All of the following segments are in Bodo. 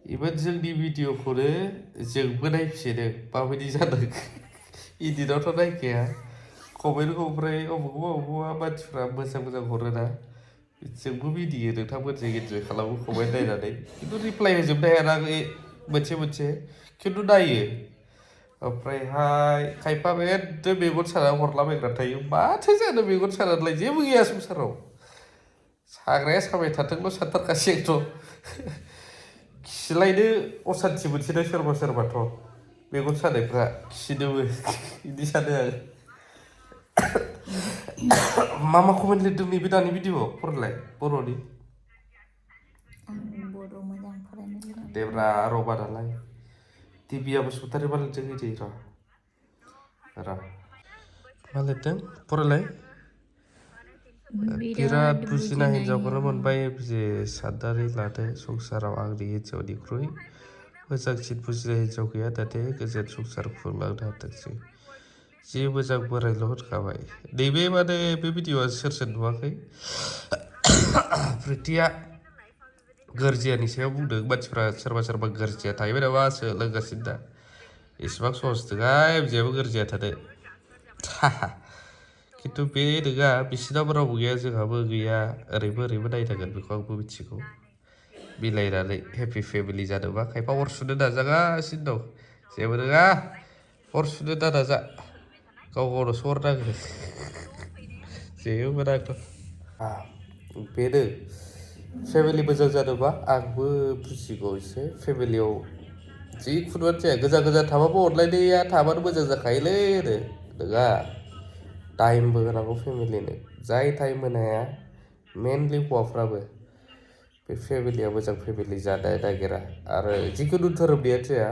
Even जोंनि भिडिअखौनो जोंबो नायफिनो माबायदि जादों इदिटआवथ' नायखाया कमेन्टखौ ओमफ्राय अबेखौबा मानसिफ्रा मोजां हरोना जोंबो मिनियो नोंथांमोनजों इन्जय खालामो कमेन्ट नायनानै खिन्थु रिप्लाय होजोबनो हाया ना मोनसे खिन्थु नायो ओमफ्रायहाय खायफा एकदम मेगन साना हरलाबायग्रा थायो माथो जानो मेगन सानालाय जेबो गैया संसाराव साग्राया साबाय थाथोंल' सानथारखासै आंथ' खिलायनो असान्थि मोनसेनो सोरबाथ' मेगन सानायफ्रा खिनोबो बिदि सानो आं मा कमेन्ट लिरदों नैबे दानि भिडिअ फरायलाय बर'नि बर' मोजां फरायनो रोङा देब्रा रबा नालाय टिभिआ बसुमतारी मा लिरदों इदि र' मा लिरदों फरायलाय बिराद बुजिना हिन्जावखौनो मोनबाय जे साननानै लादो संसाराव आंनि हिन्जावनिख्रुइ मोजांसिन बुजिनाय हिन्जाव गैया दाथे गोजोन संसार खुंलांनो हाथोंसै जि मोजां बोरायल' होनखाबाय नैबे माने बे भिडिअआ सोर नुवाखै प्रितिया गोरजियानि सायाव बुंदों मानसिफ्रा सोरबा गोरजिया थाहैबाय नामासो लोंगासिनो दा इसेबां सहस नङा बिदियाबो गोरजिया थादो खिन्थु बे नङा बिसिनाबो रावबो गैया जोंहाबो गैया ओरैबो नायनांगोन बेखौ आंबो मिथिगौ मिलायनानै हेपि फेमिलि जानोबा खायफा अर सुनो नाजागासिनो दं जेबो नङा अर सुनो दा नाजा गावनावसो अर नाङो जेबो नाङा बेनो फेमिलि मोजां जानोबा आंबो बुजिगौ एसे फेमिलियाव जिखुनुआनो जाया गोजान थाबाबो अनलायनाया थाबानो मोजां जाखायोलै नङा टाइमबो होनांगौ फेमिलिनो जाय टाइम होनो हाया मेनलि हौवाफ्राबो बे फेमिलिया मोजां फेमिलि जानो नागिरा आरो जिखुनु धोरोमनियानो जाया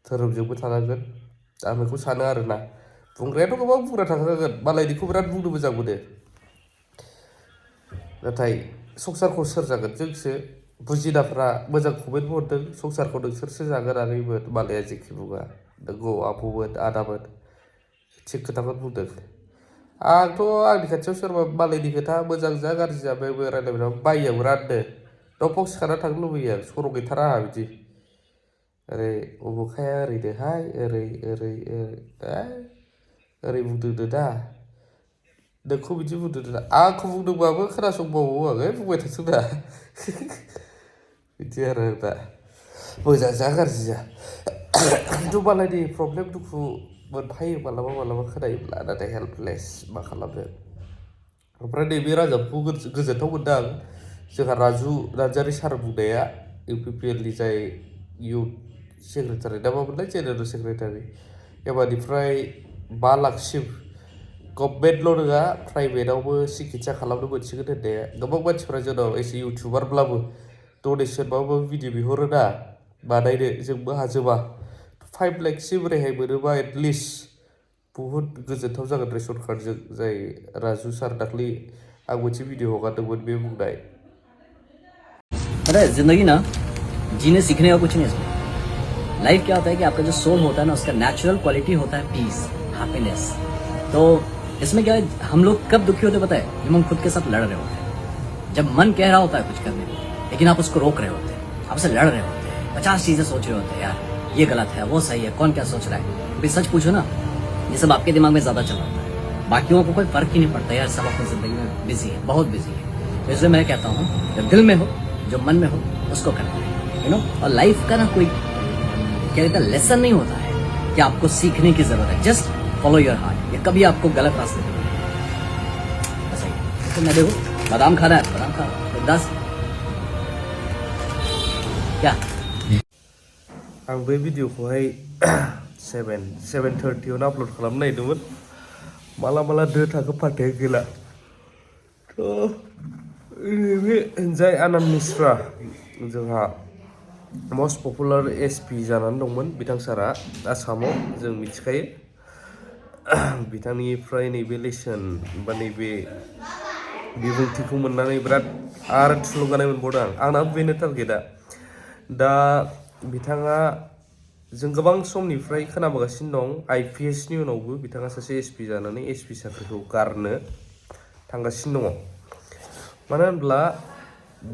धोरोमजोंबो थानांगोन आं बेखौ सानो आरोना बुंग्रायाथ' गोबां बुंग्रा थाखागोन मालायनिखौ बिराद बुंनो मोजां मोनो नाथाय संसारखौ सोर जागोन जोंसो बुजिनाफ्रा मोजां कमेन्ट हरदों संसारखौ नोंसोरसो जागोन आगैमोन मालाया जेखि बुङा नोंगौ आब'मोन आदामोन थिग खोथाखौनो बुंदों आंथ' आंनि खाथियाव सोरबा मालायनि खोथा मोजां जा गाज्रि जा बे रायलायबाय बायो राननो दंफां सिखारना थांनो लुबैयो आं सर' गैथारा आंहा बिदि ओरै अबखाया ओरैनोहाय ओरै बुंदोंनो दा नोंखौ बिदि बुंदों दा आंखौ बुंदोंबाबो खोनासंबावो आङो बुंबाय थाथों दा बिदि आरो दा मोजां जा गाज्रि जा खिन्थु मालायनि प्रब्लेम दुखु मोनफायो मालाबा खोनायोब्ला नाथाय हेल्पलेस मा खालामनो ओमफ्राय नैबे राजाखौ गोजोनथाव मोनदों आं जोंहा राजु नार्जारि सार बुंनाया इउपिपिएलनि जाय इउथ सेक्रेटारि दा मामोनलाय जेनेरेल सेक्रेटारि एबारनिफ्राय 5 लाखसिम गभर्नमेन्टल' नङा प्राइभेटआवबो सिकित्सा खालामनो मोनसिगोन होननाया गोबां मानसिफ्रा जोंनाव एसे इउटुबारब्लाबो डनेसन माबा बिभिडिअ बिहरोना बानायनो जोंबो हाजोबा 5 लाखसिम रेहाय मोनोबा एटलिस्ट बुहुत गोजोनथाव जागोन रेशन कार्डजों जाय राजु सार दाख्लै आं मोनसे भिडिअ हगारदोंमोन बे बुंनाय पता है जिंदगी ना जीने सीखने का कुछ नहीं है लाइफ क्या होता है कि आपका जो सोल होता है ना उसका नेचुरल क्वालिटी होता है पीस हैप्पीनेस तो इसमें क्या है हम लोग कब दुखी होते पता है जब हम खुद के साथ लड़ रहे होते हैं जब मन कह रहा होता है कुछ करने को लेकिन आप उसको रोक रहे होते हैं आपसे लड़ रहे होते हैं 50 चीजें सोच रहे होते हैं यार ये गलत है वो सही है कौन क्या सोच रहा है अभी सच पूछो ना ये सब आपके दिमाग में ज्यादा चल रहा है बाकियों को कोई फर्क ही नहीं पड़ता यार सब अपनी जिंदगी में बिजी है बहुत बिजी है तो इसलिए मैं कहता हूँ जब दिल में हो जो मन में हो उसको करना है यू नो और लाइफ का ना कोई क्या कहता है लेसन नहीं होता है कि आपको सीखने की जरूरत है जस्ट फॉलो योर हार्ट ये कभी आपको गलत रास्ते नहीं बस तो मैं देखो बादाम खा रहा है बादाम खा 10 क्या आं बे भिडिअखौहाय 7:30 आपल'ड खालामनो नागिरदोंमोन माला दो थाखो फाथाया गैला नैबे जाय आनन्द मिश्रा जोंहा मस्ट पपुलार एसपि जानानै दंमोन बिथां सारा आसामाव जों मिथिखायो बिथांनिफ्राय नैबे लेसन बा नैबे बिबुंथिखौ मोननानै बिराद आरो थुलुंगानाय मोनबावदों आंना बेनो टारगेटआ दा बिथाङा जों गोबां समनिफ्राय खोनाबोगासिनो दं आइपिएसनि उनावबो बिथाङा सासे एसपि जानानै एसपि साख्रिखौ गारनो थांगासिनो दङ मानो होनब्ला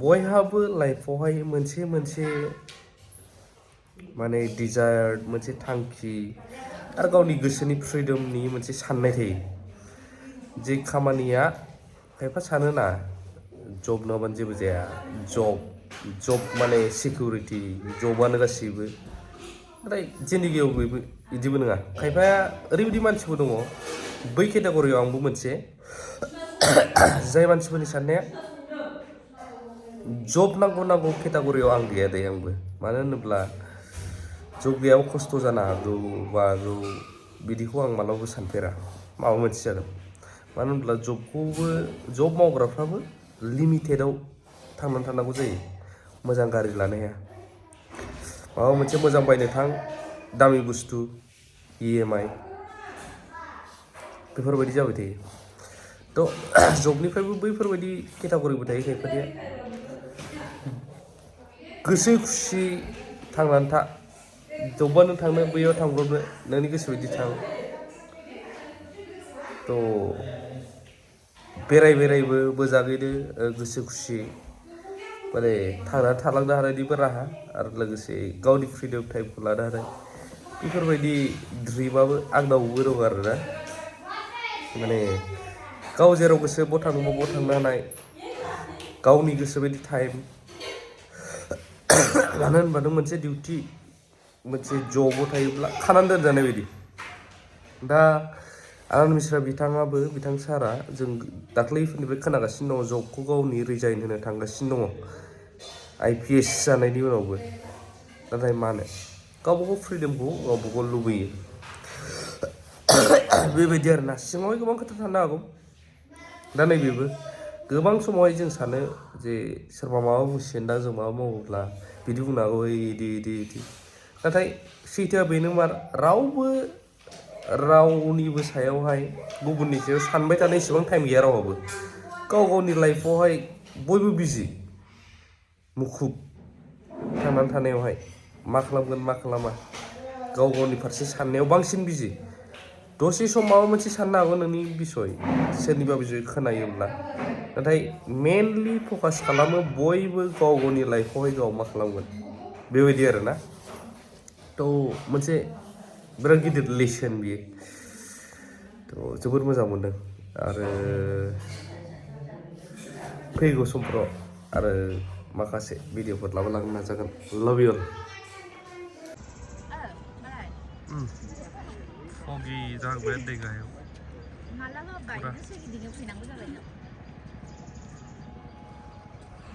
बयहाबो लाइफआवहाय मोनसे माने डिजायार मोनसे थांखि आरो गावनि गोसोनि फ्रिडमनि मोनसे साननाय थायो जे खामानिया खायफा सानो ना जब नङाबानो जेबो जाया जब माने सिकिउरिटि जबानो गासैबो नाथाय जिन्दगियाव बयबो बिदिबो नङा खायफाया ओरैबायदि मानसिबो दङ बै केटेगरियाव आंबो मोनसे जाय मानसिफोरनि साननाया जब नांगौ केटेगरियाव आं गैया दे आंबो मानो होनोब्ला जब गैयाबा खस्थ' जानो हागौ बागौ बिदिखौ आं मालाबाबो सानफेरा माबा मोनसे जागोन मानो होनब्ला जब मावग्राफ्राबो लिमिटेडाव थांनानै थानांगौ जायो मोजां गारि लानो हाया माबा मोनसे मोजां बायनो थां दामि बुस्थु EMI बेफोरबायदि जाबाय थायो थ' जबनिफ्रायबो बैफोरबायदि केटेगरिबो थायो खायफानिया गोसो खुसि थांनानै था जबबा नों थांनो बैयाव थांब्रबनो नोंनि गोसो बायदि थां थ' बेरायबो मोजाङैनो गोसो खुसि माने थांनानै थालांनो हानायनिबो राहा आरो लोगोसे गावनि फ्रिडम टाइमखौ लानो हानाय बेफोरबायदि ड्रिमाबो आंनावबो दं आरोना माने गाव जेराव गोसो बाव थांनो हानाय गावनि गोसो बायदि टाइम मानो होनबा नों मोनसे डिउटि मोनसे जबाव थायोब्ला खानानै दोनजानाय बायदि दा आनन्द मिश्रा बिथां सारा जों दाख्लैफोरनिफ्राय खोनागासिनो दङ जबखौ गावनि रिजाइन होनो थांगासिनो दङ IPS जानायनि उनावबो नाथाय मानो गावबागाव फ्रिडमखौ गावबागाव लुबैयो बेबायदि आरोना सिङावहाय गोबां खोथा थानो हागौ दा नैबेबो गोबां समावहाय जों सानो जे सोरबा माबा बुंसिगोन दा जों माबा मावोब्ला बिदि बुंनो हागौ इदि नाथाय सैथोआ बेनो मार रावनिबो सायावहाय गुबुननि सायाव सानबाय थानाय इसेबां टाइम गैया रावहाबो गावनि लाइफआवहाय बयबो बिजि मुखुब थांनानै थानायावहाय मा खालामगोन मा खालामा गावनि फारसे साननायाव बांसिन बिजि दसे सम माबा मोनसे साननो हागौ नोंनि बिसय सोरनिबा बिसय खोनायोब्ला नाथाय मेनलि फकास खालामो बयबो गावनि लाइफआवहाय गाव मा खालामगोन बेबायदि आरोना थ' मोनसे बिराद गिदिर लेसन बियो थ' जोबोद मोजां मोनदों आरो फैगौ समफ्राव आरो माखासे भिडिअफोर लाबोलांनो नाजागोन लाभ इउ अल फगि जाहांबाय दै गाहायाव मालाबा बायनोसै गिदिंनो फैनांगौ जाबाय ना